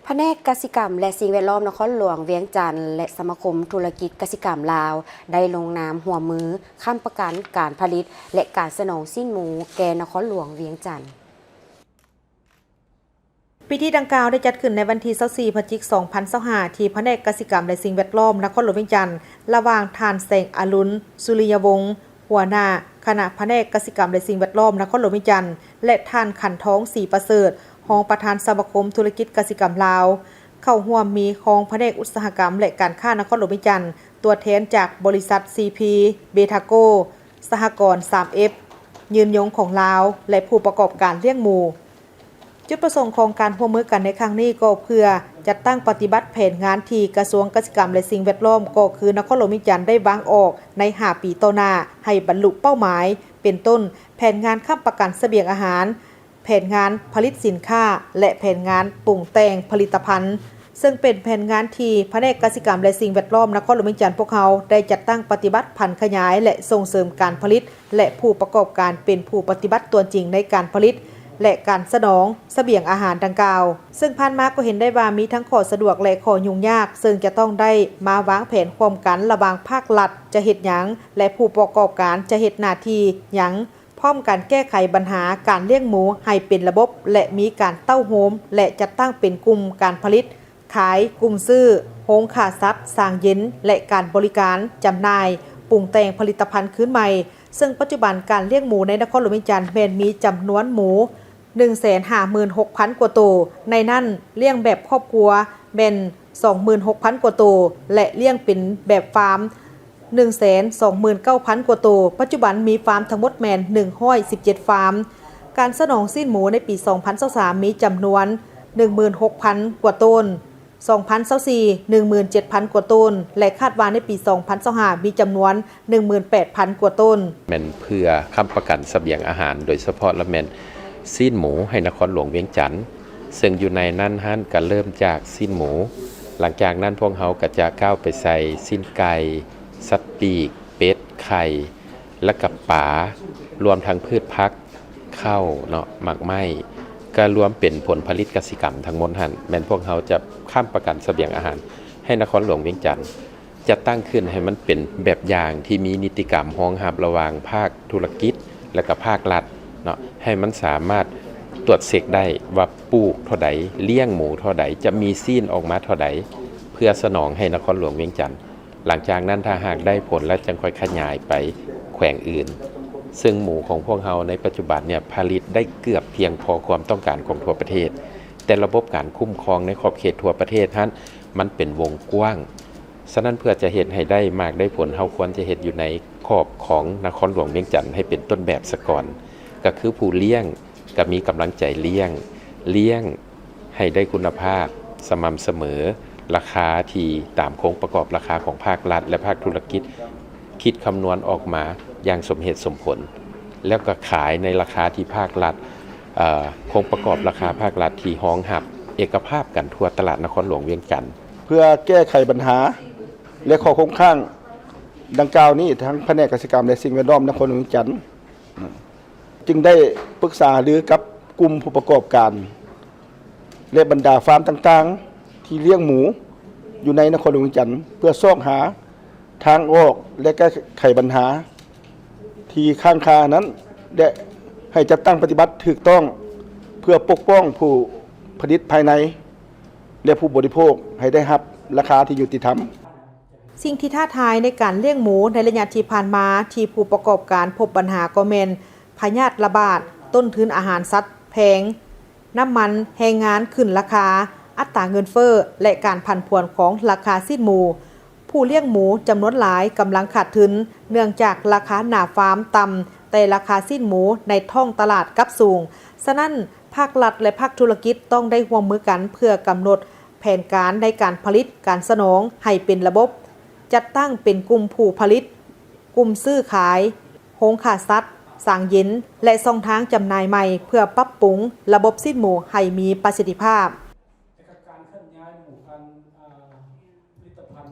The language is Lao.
ພະແນກກະສິກຳ ແລະ ສິ່ງແວດລ້ອມນະຄອນຫຼວງວຽງຈັນ ແລະ ສະມາຄົມທຸລະກິດກະສິກຳລາວ ໄດ້ລົງນາມຮ່ວມມືຄ້ຳປະກັນການຜະລິດ ແລະ ການສະໜອງຊີ້ນໝູແກ່ນະຄອນຫຼວງວຽງຈັນ. ພິທີດັ່ງກ່າວໄດ້ຈັດຂຶ້ນໃນວັນທີຊາວສີ່ ພະຈິກ ສອງພັນຊາວຫ້າ ທີ່ພະແນກກະສິກຳ ແລະ ສິ່ງແວດລ້ອມນະຄອນຫຼວງວຽງຈັນ ລະຫວ່າງທ່ານ ແສງອະລຸນ ສຸລິຍະວົງ ຫົວໜ້າຄະນະພະແນກກະສິກຳ ແລະ ສິ່ງແວດລ້ອມນະຄອນຫຼວງວຽງຈັນ ແລະ ທ່ານ ຂັນທອງ ສີປະເສີດ ຮອງປະທານສະມາຄົມທຸລະກິດກະສິກຳລາວ, ເຂົ້າຮ່ວມມີຮອງພະແນກອຸດສາຫະກຳ ແລະ ການຄ້ານະຄອນຫຼວງວຽງຈັນ, ຕົວແທນຈາກບໍລິສັດ ຊີພີ ເບທາໂກ, ສະຫະກອນ ສາມເອັຟ ຍືນຍົງຂອງລາວ ແລະ ຜູ້ປະກອບການລ້ຽງໝູ. ຈຸດປະສົງຂອງການຮ່ວມມືກັນໃນຄັ້ງນີ້ກໍເພື່ອຈັດຕັ້ງປະຕິບັດແຜນງານທີ່ກະຊວງກະສິກຳ ແລະ ສິ່ງແວດລ້ອມ ກໍຄືນະຄອນຫຼວງວຽງຈັນໄດ້ວາງອອກໃນຫ້າປີຕໍ່ໜ້າໃຫ້ບັນລຸເປົ້າໝາຍ ເປັນຕົ້ນ ແຜນງານຄ້ຳປະກັນສະບຽງອາຫານ, ແຜນງານຜະລິດສິນຄ້າ ແລະ ແຜນງານປຸງແຕ່ງຜະລິດຕະພັນ, ເຊິ່ງເປັນແຜນງານທີ່ພະແນກກະສິກຳ ແລະ ສິ່ງແວດລ້ອມນະຄອນຫຼວງວຽງຈັນພວກເຮົາໄດ້ຈັດຕັ້ງປະຕິບັດຜັນຂະຫຍາຍ ແລະ ສົ່ງເສີມການຜະລິດ ແລະ ຜູ້ປະກອບການເປັນຜູ້ປະຕິບັດຕົວຈິງໃນການຜະລິດ ແລະ ການສະໜອງສະບຽງອາຫານດັ່ງກ່າວ. ເຊິ່ງຜ່ານມາກໍເຫັນໄດ້ວ່າມີທັງຂໍ້ສະດວກ ແລະ ຂໍ້ຫຍຸ້ງຍາກ, ເຊິ່ງຈະຕ້ອງໄດ້ມາວາງແຜນຮ່ວມກັນລະຫວ່າງພາກລັດຈະເຮັດຫຍັງ ແລະ ຜູ້ປະກອບການຈະເຮັດໜ້າທີ່ຫຍັງ, ພ້ອມກັນແກ້ໄຂບັນຫາການລ້ຽງໝູໃຫ້ເປັນລະບົບ ແລະ ມີການເຕົ້າໂຮມ ແລະ ຈັດຕັ້ງເປັນກຸ່ມການຜະລິດ, ຂາຍ, ກຸ່ມຊື້, ໂຮງຂ້າສັດ, ສາງເຢັນ ແລະ ການບໍລິການ, ຈຳໜ່າຍ, ປຸງແຕ່ງຜະລິດຕະພັນຄືນໃໝ່, ເຊິ່ງປັດຈຸບັນການລ້ຽງໝູໃນນະຄອນຫຼວງວຽງຈັນແມ່ນມີຈຳນວນໝູ ໜຶ່ງແສນຫ້າໝື່ນຫົກພັນກວ່າໂຕ, ໃນນັ້ນລ້ຽງແບບຄອບຄົວແມ່ນສອງໝື່ນຫົກພັນກວ່າໂຕ ແລະ ລ້ຽງເປັນແບບຟາມ ໜຶ່ງແສນສອງໝື່ນເກົ້າພັນກວ່າໂຕ, ປັດຈຸບັນມີຟາມທັງໝົດແມ່ນໜຶ່ງຮ້ອຍສິບເຈັດຟາມ. ການສະໜອງຊີ້ນໝູໃນປີສອງພັນຊາວສາມມີຈຳນວນໜຶ່ງໝື່ນຫົກພັນກວ່າໂຕນ, ສອງພັນຊາວສີ່ ໜຶ່ງໝື່ນເຈັດພັນກວ່າໂຕນ ແລະ ຄາດວ່າໃນປີສອງພັນຊາວຫ້າມີຈຳນວນໜຶ່ງໝື່ນແປດພັນກວ່າໂຕນ. ແມ່ນເພື່ອຄ້ຳປະກັນສະບຽງອາຫານ ໂດຍສະເພາະລະແມ່ນຊີ້ນໝູໃຫ້ນະຄອນຫຼວງວຽງຈັນ, ເຊິ່ງຢູ່ໃນນັ້ນຫັ້ນກະເລີ່ມຈາກຊີ້ນໝູ, ຫຼັງຈາກນັ້ນພວກເຮົາກະຈະກ້າວໄປໃສ່ຊີ້ນໄກ່, ສັດປີກ, ເປັດ, ໄຂ່ ແລະກະປາ, ລວມທັງພືດຜັກ, ເຂົ້າເນາະ, ໝາກໄມ້, ກະລວມເປັນຜົນຜະລິດກະສິກຳທັງໝົດຫັ້ນ ແມ່ນພວກເຮົາຈະຄ້ຳປະກັນສະບຽງອາຫານໃຫ້ນະຄອນຫຼວງວຽງຈັນ. ຈັດຕັ້ງຂຶ້ນໃຫ້ມັນເປັນແບບຢ່າງທີ່ມີນິຕິກຳຮອງຮັບລະຫວ່າງພາກທຸລະກິດ ແລະກະພາກລັດເນາະ, ໃຫ້ມັນສາມາດຕວດເຊັກໄດ້ວ່າປູກເທົ່າໃດ, ລ້ຽງໝູເທົ່າໃດ, ຈະມີຊີ້ນອອກມາເທົ່າໃດ ເພື່ອສະໜອງໃຫ້ນະຄອນຫຼວງວຽງຈັນ. ຫຼັງຈາກນັ້ນຖ້າຫາກໄດ້ຜົນແລ້ວ ຈັ່ງຄ່ອຍຂະຫຍາຍໄປແຂວງອື່ນ. ເຊິ່ງໝູຂອງພວກເຮົາໃນປັດຈຸບັນເນຍ ຜະລິດໄດ້ເກືອບພຽງພໍຄວາມຕ້ອງການຂອງທົ່ວປະເທດ, ແຕ່ລະບົບການຄຸ້ມຄອງໃນຂອບເຂດທົ່ວປະເທດຫັ້ນ ມັນເປັນວົງກວ້າງ. ສະນັ້ນເພື່ອຈະເຮັດໃຫ້ໄດ້ໝາກໄດ້ຜົນ, ເຮົາຄວນຈະເຮັດຢູ່ໃນຂອບຂອງນະຄອນຫຼວງວຽງຈັນໃຫ້ເປັນຕົ້ນແບບສາກ່ອນ, ກໍຄືຜູ້ລ້ຽງກໍມີກຳລັງໃຈລ້ຽງ, ລ້ຽງ ໃຫ້ໄດ້ຄຸນນະພາບ, ສະໝ່ຳສະເໝີ, ລາຄາທີ່ຕາມໂຄງປະກອບລາຄາຂອງພາກລັດ ແລະ ພາກທຸລະກິດ ຄິດຄຳນວນອອກມາຢ່າງສົມເຫດສົມຜົນ, ແລ້ວກໍຂາຍໃນລາຄາທີ່ພາກລັດ, ເອີ, ໂຄງປະກອບລາຄາພາກລັດທີ່ຮອງຮັບເອກະພາບກັນທົ່ວຕະຫຼາດນະຄອນຫຼວງວຽງຈັນ. ເພື່ອແກ້ໄຂບັນຫາ ແລະ ຂໍ້ຄົງຄ້າງດັ່ງກ່າວນີ້, ທາງພະແນກກະສິກຳ ແລະ ສິ່ງແວດລ້ອມນະຄອນຫຼວງວຽງຈັນ ຈຶ່ງໄດ້ປຶກສາຫາລືກັບກຸ່ມຜູ້ປະກອບການ ແລະ ບັນດາຟາມຕ່າງໆ ທີ່ລ້ຽງໝູຢູ່ໃນນະຄອນຫຼວງວຽງຈັນ ເພື່ອຊອກຫາທາງອອກ ແລະ ແກ້ໄຂບັນຫາທີ່ຄ້າງຄານັ້ນ ແລະ ໃຫ້ຈັດຕັ້ງປະຕິບັດຖືກຕ້ອງ ເພື່ອປົກປ້ອງຜູ້ຜະລິດພາຍໃນ ແລະ ຜູ້ບໍລິໂພກໃຫ້ໄດ້ຮັບລາຄາທີ່ຍຸຕິທຳ. ສິ່ງທີ່ທ້າທາຍໃນການລ້ຽງໝູໃນໄລຍະທີ່ຜ່ານມາ ທີ່ຜູ້ປະກອບການພົບບັນຫາກໍແມ່ນພະຍາດລະບາດ, ຕົ້ນທຶນອາຫານສັດແພງ, ນ້ຳມັນ, ແຮງງານຂຶ້ນລາຄາ, ອັດຕາເງິນເຟີ້ ແລະ ການຜັນຜວນຂອງລາຄາຊີ້ນໝູ. ຜູ້ລ້ຽງໝູຈຳນວນຫຼາຍກຳລັງຂາດທຶນ ເນື່ອງຈາກລາຄາໜ້າຟາມຕ່ຳ, ແຕ່ລາຄາຊີ້ນໝູໃນທ້ອງຕະຫຼາດກັບສູງ. ສະນັ້ນ, ພາກລັດ ແລະ ພາກທຸລະກິດຕ້ອງໄດ້ຮ່ວມມືກັນເພື່ອກຳນົດແຜນການໃນການຜະລິດ, ການສະໜອງໃຫ້ເປັນລະບົບ, ຈັດຕັ້ງເປັນກຸ່ມຜູ້ຜະລິດ, ກຸ່ມຊື້ຂາຍ, ໂຮງຂ້າສັດ, ສາງເຢັນ ແລະ ຊ່ອງທາງຈຳໜ່າຍໃໝ່ ເພື່ອປັບປຸງລະບົບຊີ້ນໝູໃຫ້ມີປະສິດທິພາບ.